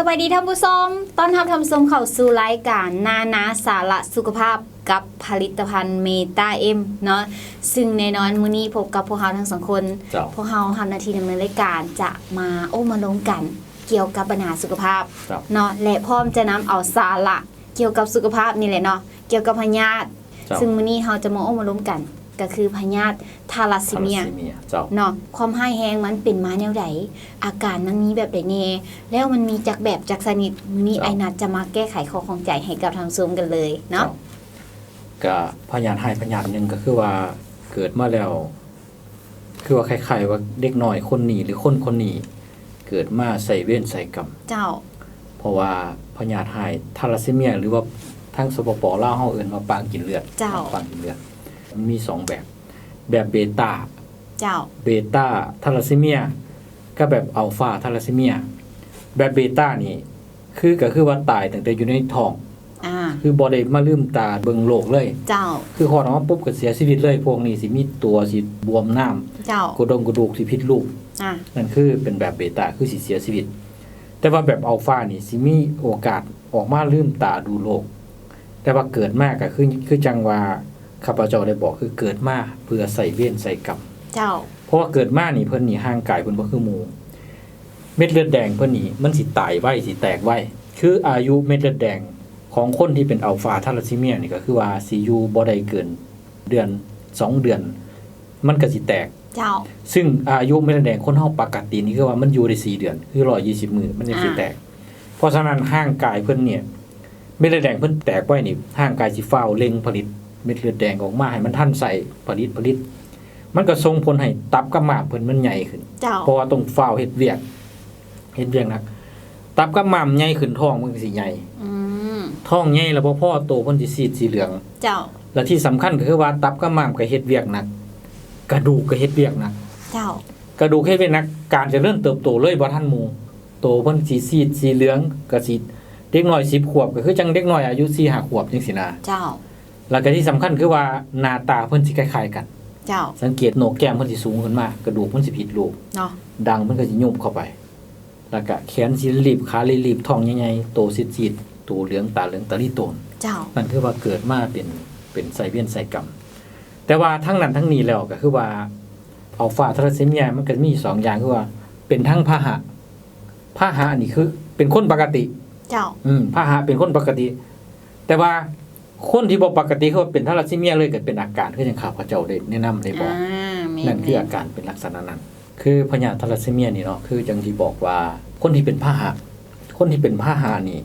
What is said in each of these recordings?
ສະບາຍດີທ່ານຜູ້ຊົມ, ຕ້ອນຮັບທ່ານຜູ້ຊົມເຂົ້າສູ່ລາຍການນານາສາລະສຸຂະພາບ ກັບຜະລິດຕະພັນເມຕາເອັມເນາະ. ຊຶ່ງແນ່ນອນມື້ນີ້ພົບກັບພວກເຮົາທັງສອງຄົນ. ເຈົ້າ. ພວກເຮົາຮັບໜ້າທີ່ດຳເນີນລາຍການຈະມາໂອ້ມາລົມກັນກ່ຽວກັບບັນຫາສຸຂະພາບ ເຈົ້າ. ເນາະ ແລະ ພ້ອມຈະນຳເອົາສາລະກ່ຽວກັບສຸຂະພາບນີ້ແຫຼະເນາະ, ກ່ຽວກັບພະຍາດ. ເຈົ້າ. ຊຶ່ງມື້ນີ້ເຮົາຈະມາໂອ້ມາລົມກັນ ກໍຄືພະຍາດທາລາຊີເມຍ ທາລາຊີເມຍ ເຈົ້າ. ເນາະ, ຄວາມຮ້າຍແຮງມັນເປັນມາແນວໃດ? ອາການມັນມີແບບໃດແດ່? ແລ້ວມັນມີຈັກແບບຈັກຊະນິດ? ມື້ນີ້ ເຈົ້າ. ອ້າຍນັດຈະມາແກ້ໄຂຂໍ້ຂ້ອງໃຈໃຫ້ກັບທ່ານຜູ້ຊົມກັນເລີຍເນາະ. ເຈົ້າ. ກະພະຍາດຮ້າຍພະຍາດໜຶ່ງ ກໍຄືວ່າເກີດມາແລ້ວ ຄືວ່າຄ້າຍໆວ່າເດັກນ້ອຍຄົນນີ້ ຫຼື ຄົນຄົນນີ້ເກີດມາໃສ່ເວນໃສ່ກຳ. ເຈົ້າ. ເພາະວ່າພະຍາດຮ້າຍທາລາຊີເມຍ ຫຼືວ່າທາງ ສປປ ລາວເຮົາເອີ້ນວ່າປາງກິນເລືອດ. ເຈົ້າ. ປາງກິນເລືອດ ມັນມີສອງແບບ, ແບບເບຕາ. ເຈົ້າ. ເບຕາທາລາຊີເມຍ ກັບແບບອັລຟາທາລາຊີເມຍ. ແບບເບຕານີ້ ຄື ກໍຄືວ່າຕາຍຕັ້ງແຕ່ຢູ່ໃນທ້ອງ. ອ່າ. ຄືບໍ່ໄດ້ມາລືມຕາເບິ່ງໂລກເລີຍ. ເຈົ້າ. ຄືຄອດອອກມາປຸບກໍເສຍຊີວິດເລີຍ. ພວກນີ້ຊິມີຕົວຊິບວມນ້ຳ. ເຈົ້າ. ກະດົງກະດູກຊິຜິດຮູບ. ອ່າ. ນັ້ນຄືເປັນແບບເບຕາ ຄືຊິເສຍຊີວິດ. ແຕ່ວ່າແບບອັລຟານີ້ຊິມີໂອກາດອອກມາລືມຕາດູໂລກ. ແຕ່ວ່າເກີດມາກໍຄື ຄືຈັ່ງວ່າຂ້າພະເຈົ້າໄດ້ບອກ ຄືເກີດມາເພື່ອໃຊ້ເວນໃຊ້ກຳ. ເຈົ້າ. ເພາະວ່າເກີດມານີ້ເພິ່ນນີ້ ຮ່າງກາຍເພິ່ນບໍ່ຄືໝູ່. ເມັດເລືອດແດງເພິ່ນນີ້ມັນຊິຕາຍໄວ ຊິແຕກໄວ. ຄືອາຍຸເມັດເລືອດແດງຂອງຄົນທີ່ເປັນອັລຟາທາລາຊີເມຍນີ້ ກໍຄືວ່າຊິຢູ່ບໍ່ໄດ້ເກີນເດືອນ ສອງເດືອນ ມັນກໍຊິແຕກ. ເຈົ້າ. ຊຶ່ງອາຍຸເມັດເລືອດແດງຄົນເຮົາປະກະຕິນີ້ ຄືວ່າມັນຢູ່ໄດ້ສີ່ເດືອນ ຄືຮ້ອຍຊາວມື້ ມັນຍັງຊິແຕກ. ອ່າ. ເພາະສະນັ້ນຮ່າງກາຍເພິ່ນນີ້ ເມັດເລືອດແດງເພິ່ນແຕກໄວນີ້ ຮ່າງກາຍຊິຟ້າວເລັ່ງຜະລິດເມັດເລືອດແດງອອກມາໃຫ້ມັນທັນໃຊ້ ຜະລິດ ຜະລິດ ມັນກໍສົ່ງຜົນໃຫ້ຕັບກັບມ້າມເພິ່ນມັນໃຫຍ່ຂຶ້ນ. ເຈົ້າ. ເພາະວ່າຕ້ອງຟ້າວເຮັດວຽກ ເຮັດວຽກໜັກ. ຕັບກັບມ້າມໃຫຍ່ຂຶ້ນ ທ້ອງມັນກໍຊິໃຫຍ່. ອືມ. ທ້ອງໃຫຍ່ແລ້ວບໍ່ພໍ ໂຕເພິ່ນຊິຊີດສີເຫຼືອງ. ເຈົ້າ. ແລະທີ່ສຳຄັນກໍຄືວ່າຕັບກັບມ້າມກໍເຮັດວຽກໜັກ ກະດູກກໍເຮັດວຽກໜັກ. ເຈົ້າ. ກະດູກເຮັດວຽກໜັກ ການຈະເລີນເຕີບໂຕເລີຍບໍ່ທັນໝູ່. ໂຕເພິ່ນຊິຊີດສີເຫຼືອງ ກະຊິ ເດັກນ້ອຍສິບຂວບ ກໍຄືຈັ່ງເດັກນ້ອຍອາຍຸສີ່ຫ້າຂວບຈັ່ງຊີ້ນະ. ເຈົ້າ. ແລ້ວກະທີ່ສຳຄັນຄືວ່າໜ້າຕາເພິ່ນຊິຄ້າຍໆກັນ. ເຈົ້າ. ສັງເກດໂໜກແກ້ມເພິ່ນຊິສູງຂຶ້ນມາ ກະດູກເພິ່ນຊິຜິດຮູບເນາະ. ດັງເພິ່ນກໍຊິຍຸບເຂົ້າໄປ ແລ້ວກະແຂນຊິລີບ ຂາລີບໆ ທ້ອງໃຫຍ່ໆ ໂຕຊີດໆ ໂຕເຫຼືອງ ຕາເຫຼືອງ ຕາລີໂຕນ. ເຈົ້າ. ນັ້ນຄືວ່າເກີດມາເປັນ ເປັນໃຊ້ເວນໃຊ້ກຳ. ແຕ່ວ່າທັງນັ້ນທັງນີ້ແລ້ວ ກໍຄືວ່າອັລຟາທາລາຊີເມຍມັນກໍມີສອງຢ່າງ ຄືວ່າເປັນທັງພາຫະ ພາຫະນີ້ຄືເປັນຄົນປົກກະຕິ. ເຈົ້າ. ອືມ ພາຫະເປັນຄົນປົກກະຕິ ແຕ່ວ່າຄົນທີ່ບໍ່ປົກກະຕິ ຄືວ່າເປັນທາລາຊີເມຍເລີຍ ກໍເປັນອາການຄືຈັ່ງຂ້າພະເຈົ້າໄດ້ແນະນຳໄດ້ບອກ. ອ່າ ແມ່ນໆ. ນັ້ນຄືອາການເປັນລັກສະນະນັ້ນ. ຄືພະຍາດທາລາຊີເມຍນີ້ເນາະ ຄືຈັ່ງທີ່ບອກວ່າ ຄົນທີ່ເປັນພາຫະ ຄົນທີ່ເປັນພາຫະນີ້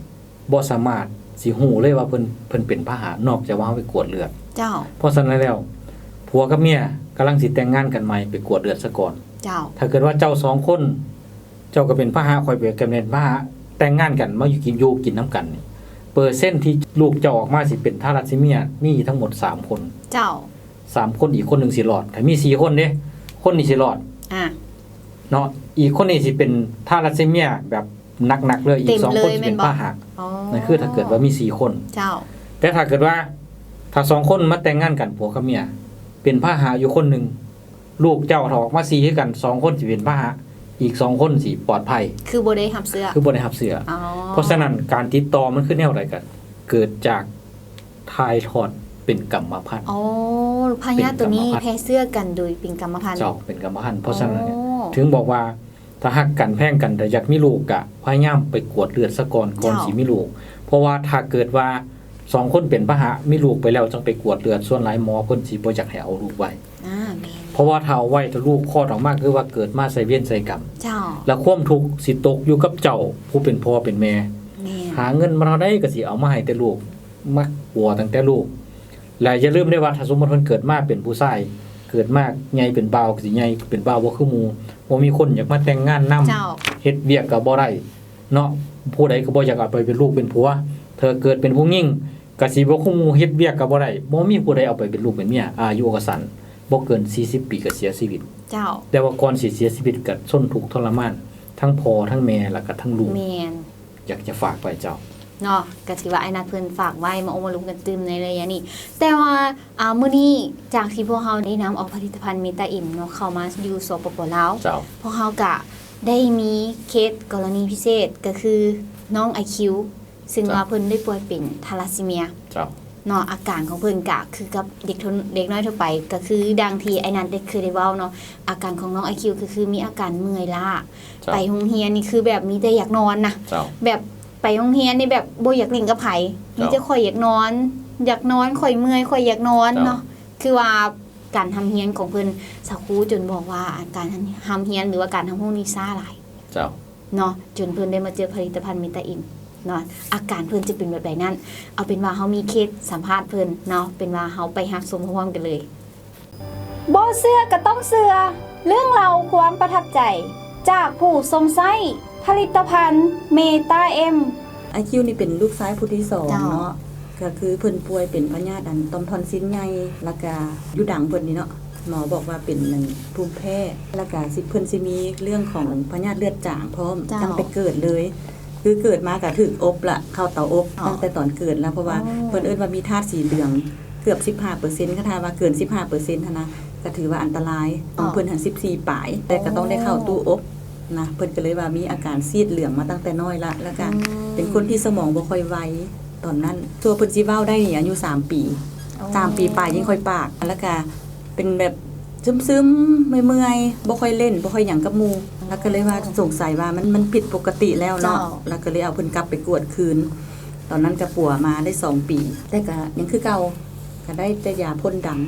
ບໍ່ສາມາດຊິຮູ້ເລີຍວ່າເພິ່ນ ເພິ່ນເປັນພາຫະ ນອກຈາກວ່າເຮົາໄປກວດເລືອດ. ເຈົ້າ. ເພາະສະນັ້ນແລ້ວ ຜົວກັບເມຍກຳລັງຊິແຕ່ງງານກັນໃໝ່ ໄປກວດເລືອດຊະກ່ອນ. ເຈົ້າ. ຖ້າເກີດວ່າເຈົ້າສອງຄົນ ເຈົ້າກໍເປັນພາຫະ ຂ້ອຍກໍເປັນພາຫະ ແຕ່ງງານກັນມາຢູ່ກິນ ຢູ່ກິນນຳກັນນີ້ ເປີເຊັນທີ່ລູກເຈົ້າອອກມາຊິເປັນທາລາຊີເມຍມີທັງໝົດສາມຄົນ. ເຈົ້າ. ສາມຄົນ ອີກຄົນໜຶ່ງຊິລອດ. ຖ້າມີສີ່ຄົນເດ້ ຄົນນີ້ຊິລອດ. ອ່າ. ເນາະ ອີກຄົນນີ້ຊິເປັນທາລາຊີເມຍແບບ ໜັກໆເລີຍ ອີກສອງຄົນຊິເປັນພາຫະ. ອໍ ນັ້ນຄືຖ້າເກີດວ່າມີສີ່ຄົນ. ເຈົ້າ. ແຕ່ຖ້າເກີດວ່າ ຖ້າສອງຄົນມາແຕ່ງງານກັນ ຜົວກັບເມຍ ເປັນພາຫະຢູ່ຄົນໜຶ່ງ ລູກເຈົ້າຖ້າອອກມາສີ່ຄືກັນ ສອງຄົນຊິເປັນພາຫະ ອີກສອງຄົນຊິປອດໄພ ຄືບໍ່ໄດ້ຮັບເຊື້ອ ຄືບໍ່ໄດ້ຮັບເຊື້ອ. ອໍ ເພາະສະນັ້ນການຕິດຕໍ່ມັນຄືແນວໃດ ກໍເກີດຈາກຖ່າຍທອດເປັນກຳມະພັນ. ອໍ ພະຍາດໂຕນີ້ ເປັນກຳມະພັນ ແຜ່ເຊື້ອກັນໂດຍເປັນກຳມະພັນ. ເຈົ້າ ເປັນກຳມະພັນ. ເພາະສະນັ້ນ ອໍ ເນຍ ເຖິງບອກວ່າ ຖ້າຮັກກັນແພງກັນ ຖ້າຢາກມີລູກກະພະຍາຍາມໄປກວດເລືອດຊະກ່ອນ ກ່ອນ ເຈົ້າ ຊິມີລູກ. ເພາະວ່າຖ້າເກີດວ່າສອງຄົນເປັນພາຫະ ມີລູກໄປແລ້ວຈັ່ງໄປກວດເລືອດ ສ່ວນຫຼາຍໝໍເພິ່ນຊິບໍ່ຢາກໃຫ້ເອົາລູກໄວ້. ອ່າ ແມ່ນ. ເພາະວ່າຖ້າເອົາໄວ້ ຖ້າລູກຄອດອອກມາ ຄືວ່າເກີດມາໃສ່ເວນໃສ່ກຳ. ເຈົ້າ. ແລ້ວຄວາມທຸກຊິຕົກຢູ່ກັບເຈົ້າຜູ້ເປັນພໍ່ເປັນແມ່. ແມ່ນ. ຫາເງິນມາເທົ່າໃດກໍຊິເອົາມາໃຫ້ແຕ່ລູກ ມາກົວຕັ້ງແຕ່ລູກ. ແລະ ຢ່າລືມເດ້ວ່າ ຖ້າສົມມຸດເພິ່ນເກີດມາເປັນຜູ້ຊາຍ ເກີດມາໃຫຍ່ເປັນບ່າວ ກໍຊິໃຫຍ່ເປັນບ່າວບໍ່ຄືໝູ່ ບໍ່ມີຄົນຢາກມາແຕ່ງງານນຳ. ເຈົ້າ. ເຮັດວຽກກໍບໍ່ໄດ້ເນາະ ຜູ້ໃດກໍບໍ່ຢາກເອົາໄປເປັນລູກເປັນຜົວ. ຖ້າເກີດເປັນຜູ້ຍິງ ກໍຊິບໍ່ຄືໝູ່ ເຮັດວຽກກໍບໍ່ໄດ້ ບໍ່ມີຜູ້ໃດເອົາໄປເປັນລູກເປັນເມຍ. ອາຍຸກໍສັ້ນ ບໍ່ເກີນສີ່ສິບປີກໍເສຍຊີວິດ. ເຈົ້າ. ແຕ່ວ່າກ່ອນຊິເສຍຊີວິດກໍທົນທຸກທໍລະມານ ທັງພໍ່ທັງແມ່ ແລ້ວກໍທັງລູກ. ແມ່ນ. ຢາກຈະຝາກໄວ້ເຈົ້າ. ເນາະ ກໍຖືວ່າອ້າຍນັດເພິ່ນຝາກໄວ້ ມາອົບມາລົມກັນຕື່ມໃນໄລຍະນີ້. ແຕ່ວ່າ ອ່າ ມື້ນີ້ຈາກທີ່ພວກເຮົາໄດ້ນຳເອົາຜະລິດຕະພັນເມຕາເອັມເນາະ ເຂົ້າມາຢູ່ ສປປ ລາວ ເຈົ້າ ພວກເຮົາກະ ໄດ້ມີເຄສກໍລະນີພິເສດ ກໍຄືນ້ອງໄອຄິວ ຊຶ່ງ ເຈົ້າ ວ່າເພິ່ນໄດ້ປ່ວຍເປັນທາລາຊີເມຍ ເຈົ້າ ເນາະ. ອາການຂອງເພິ່ນກະຄືກັບເດັກທົ່ວ ເດັກນ້ອຍທົ່ວໄປ ກໍຄືດັ່ງທີ່ອ້າຍນັດໄດ້ເຄີຍໄດ້ເວົ້າເນາະ. ອາການຂອງນ້ອງໄອຄິວກໍຄືມີອາການເມື່ອຍລ້າ ເຈົ້າ ໄປໂຮງຮຽນນີ້ຄືແບບມີແຕ່ຢາກນອນນະ ເຈົ້າ ແບບໄປໂຮງຮຽນນີ້ແບບບໍ່ຢາກຫຼິ້ນກັບໃຜ ເຈົ້າ ມີແຕ່ຂ້ອຍຢາກນອນ ຢາກນອນ ຂ້ອຍເມື່ອຍ ຂ້ອຍຢາກນອນ ເຈົ້າ ເນາະ. ຄືວ່າ ການຮ່ຳຮຽນຂອງເພິ່ນ ຊາຄູຈົນບອກວ່າ ການຮ່ຳຮຽນ ຫຼືວ່າການຮັບຮູ້ນີ້ຊ້າຫຼາຍ ເຈົ້າ ເນາະ. ຈົນເພິ່ນໄດ້ມາເຈີຜະລິດຕະພັນເມຕາອິນເນາະ. ອາການເພິ່ນຈະເປັນແບບໃດນັ້ນ ເອົາເປັນວ່າເຮົາມີເຄສສຳພາດເພິ່ນເນາະ ເປັນວ່າເຮົາໄປຮັບຊົມພ້ອມໆກັນເລີຍ. ບໍ່ເຊື່ອກໍຕ້ອງເຊື່ອ ເລື່ອງລາວຄວາມປະທັບໃຈຈາກຜູ້ຊົມໃຊ້ຜະລິດຕະພັນເມຕາເອັມ. ອ້າຍຄິວນີ້ເປັນລູກຊາຍຜູ້ທີສອງ ເຈົ້າ ເນາະ ກໍຄືເພິ່ນປ່ວຍເປັນພະຍາດອັນຕ່ອມທອນຊິນໃຫຍ່ ແລ້ວກະຢູ່ດັງເພິ່ນນີ້ເນາະ ໝໍບອກວ່າເປັນອັນພູມແພ້ ແລ້ວກະຊິ ເພິ່ນຊິມີເລື່ອງຂອງພະຍາດເລືອດຈາງພ້ອມ ເຈົ້າ ຕັ້ງແຕ່ເກີດເລີຍ ຄືເກີດມາກະຖືກອົບລະ ເຂົ້າເຕົາອົບ ອໍ ຕັ້ງແຕ່ຕອນເກີດລະ ເພາະວ່າ ອໍ ເພິ່ນເອີ້ນວ່າມີທາດສີເຫຼືອງເກືອບສິບຫ້າເປີເຊັນ ຄັນຖ້າວ່າເກີນສິບຫ້າເປີເຊັນຫັ້ນນະ ກະຖືວ່າອັນຕະລາຍ ຂອງ ອໍ ເພິ່ນຫັ້ນສິບສີ່ປາຍ ແຕ່ກະຕ້ອງໄດ້ເຂົ້າຕູ້ອົບ ອໍ ນະ ເພິ່ນກໍເລີຍວ່າມີອາການຊີດເຫຼືອງມາຕັ້ງແຕ່ນ້ອຍລະ ແລ້ວກະ ອືມ ເປັນຄົນທີ່ສະໝອງບໍ່ຄ່ອຍໄວຕອນນັ້ນ ຊົ່ວເພິ່ນຊິເວົ້າໄດ້ນີ້ອາຍຸສາມປີ ອໍ ສາມປີປາຍຍັງຄ່ອຍປາກ ແລ້ວກະເປັນແບບຊຶມໆ ເມື່ອຍໆ ບໍ່ຄ່ອຍຫຼິ້ນ ບໍ່ຄ່ອຍຫຍັງກັບໝູ່ ແລ້ວກໍເລີຍວ່າ ອໍ ສົງໄສວ່າມັນ ມັນຜິດປົກກະຕິແລ້ວເນາະ ເຈົ້າ ແລ້ວກໍເລີຍເອົາເພິ່ນກັບໄປກວດຄືນ. ຕອນນັ້ນກໍປົວມາໄດ້ສອງປີ ແຕ່ກໍຍັງຄືເກົ່າ ກໍໄດ້ແຕ່ຢາພົ່ນດັງ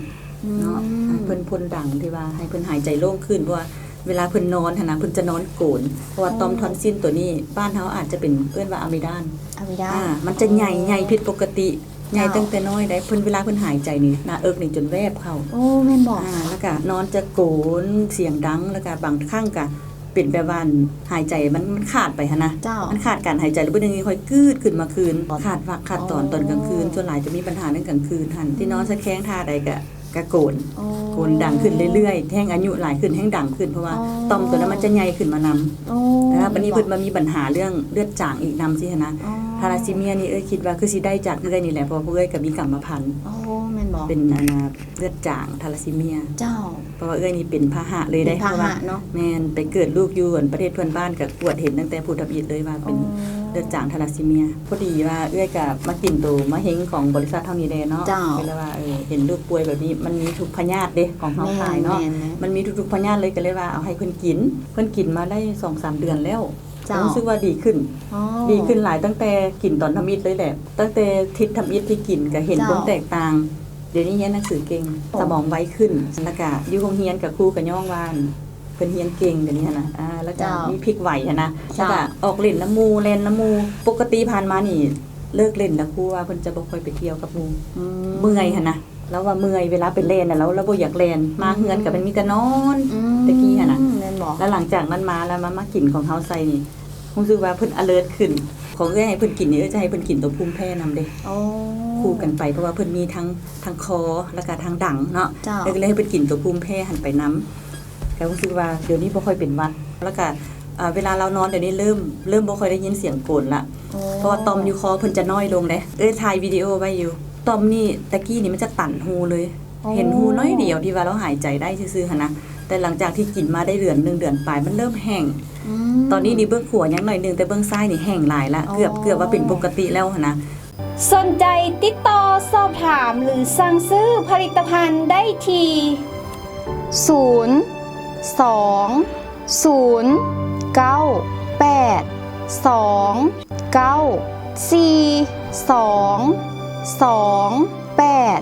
ອືມ ເນາະ ໃຫ້ເພິ່ນພົ່ນດັງ ທີ່ວ່າໃຫ້ເພິ່ນຫາຍໃຈໂລ່ງຂຶ້ນ ເພາະວ່າເວລາເພິ່ນນອນຫັ້ນນະ ເພິ່ນຈະນອນໂກນ ເພາະວ່າ ອໍ ຕ່ອມທອນຊິນຕົວນີ້ ບ້ານເຮົາອາດຈະເປັນ ເອີ້ນວ່າອາມິດານ ອາມິດານ ອ່າ ມັນຈະໃຫຍ່ ອໍ ໃຫຍ່ຜິດປົກກະຕິ ໃຫຍ່ ເຈົ້າ ຕັ້ງແຕ່ນ້ອຍໄດ໋ ເພິ່ນ ເວລາເພິ່ນຫາຍໃຈນີ້ ໜ້າເອິກນີ້ຈົນແວບເຂົ້າ ໂອ້ ແມ່ນບໍ່? ອ່າ ແລ້ວກະນອນຈະໂກນ ສຽງດັງ ແລ້ວກະບາງຄັ້ງກະ ເປັນແບບວ່າຫາຍໃຈມັນ ມັນຂາດໄປຫັ້ນນະ ເຈົ້າ ມັນຂາດການຫາຍໃຈ ແລ້ວບາດນີ້ຄ່ອຍກືດຂຶ້ນມາຄືນ ຂາດວັກຂາດຕອນ ອໍ ຕອນກາງຄືນ ສ່ວນຫຼາຍຈະມີບັນຫາເລື່ອງກາງຄືນຫັ້ນ ອືມ ທີ່ນອນສະແຄງທ່າໃດກະ ກະໂກນ ອໍ ໂກນດັງຂຶ້ນເລື້ອຍໆ ແຮ່ງອາຍຸຫຼາຍຂຶ້ນແຮ່ງດັງຂຶ້ນ ເພາະວ່າ ອໍ ຕ່ອມຕົວນັ້ນມັນຈະໃຫຍ່ຂຶ້ນມານຳ ອໍ ແລ້ວບາດນີ້ເພິ່ນມາມີບັນຫາເລື່ອງເລືອດຈາງອີກນຳຊີ້ຫັ້ນນະ ອໍ ທາລາຊີເມຍນີ້ ເອື້ອຍຄິດວ່າຄືຊິໄດ້ຈາກເອື້ອຍນີ້ແຫຼະ ເພາະວ່າເອື້ອຍກໍມີກຳມະພັນ ອໍ ແມ່ນບໍ່? ເປັນອັນນາ ເລືອດຈາງທາລາຊີເມຍ ເຈົ້າ ເພາະວ່າເອື້ອຍນີ້ເປັນພາຫະເລີຍເດ້ ເປັນພາຫະເນາະ ເພາະວ່າ ແມ່ນ ໄປເກີດລູກຢູ່ອັນປະເທດເພື່ອນບ້ານ ກໍກວດເຫັນຕັ້ງແຕ່ພູທຳອິດເລີຍວ່າເປັນ ອໍ ເລືອດຈາງທາລາຊີເມຍ ພໍດີວ່າເອື້ອຍກໍມາກິນໂຕມະເຮັງຂອງບໍລິສັດເຮົານີ້ແດ່ເນາະ ເຈົ້າ ກໍເລີຍວ່າ ເອີ ເຫັນລູກປ່ວຍແບບນີ້ ມັນມີທຸກພະຍາດເດ້ ຂອງເຮົາຂາຍເນາະ ແມ່ນໆໆ ມັນມີທຸກໆພະຍາດເລີຍ ກໍເລີຍວ່າເອົາໃຫ້ເພິ່ນກິນ ເພິ່ນກິນມາໄດ້ສອງສາມເດືອນແລ້ວ ເຈົ້າ ກໍຮູ້ສຶກວ່າດີຂຶ້ນ ອໍ ດີຂຶ້ນຫຼາຍ ຕັ້ງແຕ່ກິນຕອນທຳອິດເລີຍແຫຼະ ຕັ້ງແຕ່ທິດທຳອິດທີ່ກິນກໍເຫັນ ເຈົ້າ ຄວາມແຕກຕ່າງ ດຽວນີ້ຮຽນໜັງສືເກັ່ງ ອໍ ສະໝອງໄວຂຶ້ນ ແລ້ວກະຢູ່ໂຮງຮຽນກະຄູກະຍ້ອງວ່າ ເພິ່ນຮຽນເກັ່ງດຽວນີ້ຫັ້ນນະ ອ່າ ແລ້ວກະ ເຈົ້າ ມີພິກໄຫວຫັ້ນນະ ເຈົ້າ ແລ້ວກະອອກຫຼິ້ນນຳໝູ່ ແລ່ນນຳໝູ່ ປົກກະຕິຜ່ານມານີ້ ເລີກຫຼິ້ນແລ້ວ ຄູວ່າເພິ່ນຈະບໍ່ຄ່ອຍໄປທ່ຽວກັບໝູ່ ອືມ ເມື່ອຍຫັ້ນນະ ລາວວ່າເມື່ອຍ ເວລາໄປແລ່ນນະ ລາວ ລາວບໍ່ຢາກແລ່ນ ມາເຮືອນ ອືມ ກໍແມ່ນມີແຕ່ນອນ ອືມ ແຕ່ກີ້ຫັ້ນນະ ແມ່ນບໍ່? ແລ້ວຫຼັງຈາກນັ້ນມາ ແລ້ວມາ ມາກິນຂອງເຮົາໃສ່ນີ້ ຮູ້ສຶກວ່າເພິ່ນ alert ຂຶ້ນ ຂອງເອື້ອຍໃຫ້ເພິ່ນກິນນີ້ ເອື້ອຍຈະໃຫ້ເພິ່ນກິນຕົວພູມແພ້ນຳເດ້ ອໍ ຄູ່ກັນໄປ ເພາະວ່າເພິ່ນມີທັງ ທັງຄໍ ແລ້ວກະທັງດັງເນາະ ເຈົ້າ ເອື້ອຍກໍເລີຍໃຫ້ເພິ່ນກິນຕົວພູມແພ້ຫັ້ນໄປນຳ ກໍຮູ້ສຶກວ່າດຽວນີ້ບໍ່ຄ່ອຍເປັນຫວັດ ແລ້ວກະ ອ່າ ເວລາລາວນອນດຽວນີ້ເລີ່ມ ເລີ່ມບໍ່ຄ່ອຍໄດ້ຍິນສຽງໂກນລະ ອໍ ເພາະວ່າຕ່ອມຢູ່ຄໍເພິ່ນຈະນ້ອຍລົງເດ້ ເອື້ອຍຖ່າຍວິດີໂອໄວ້ຢູ່ ຕ່ອມນີ້ແຕ່ກີ້ນີ້ມັນຈະຕັນຮູເລີຍ ອໍ ເຫັນຮູນ້ອຍດຽວທີ່ວ່າລາວຫາຍໃຈໄດ້ຊື່ໆຫັ້ນນະ ແຕ່ຫຼັງຈາກທີ່ກິນມາໄດ້ເດືອນໜຶ່ງເດືອນປາຍ ມັນເລີ່ມແຫ້ງ ອືມ ຕອນນີ້ນີ້ເບື້ອງຂວາຍັງໜ້ອຍໜຶ່ງ ແຕ່ເບື້ອງຊ້າຍນີ້ແຫ້ງຫຼາຍລະ ອໍ ເກືອບ ເກືອບວ່າເປັນປົກກະຕິແລ້ວຫັ້ນນະ. ສົນໃຈຕິດຕໍ່ສອບຖາມ ຫຼື ສັ່ງຊື້ຜະລິດຕະພັນໄດ້ທີ່ ສູນ ສອງ ສູນ ເກົ້າ ແປດ ສອງ ເກົ້າ ສີ່ ສອງ ສອງ ແປດ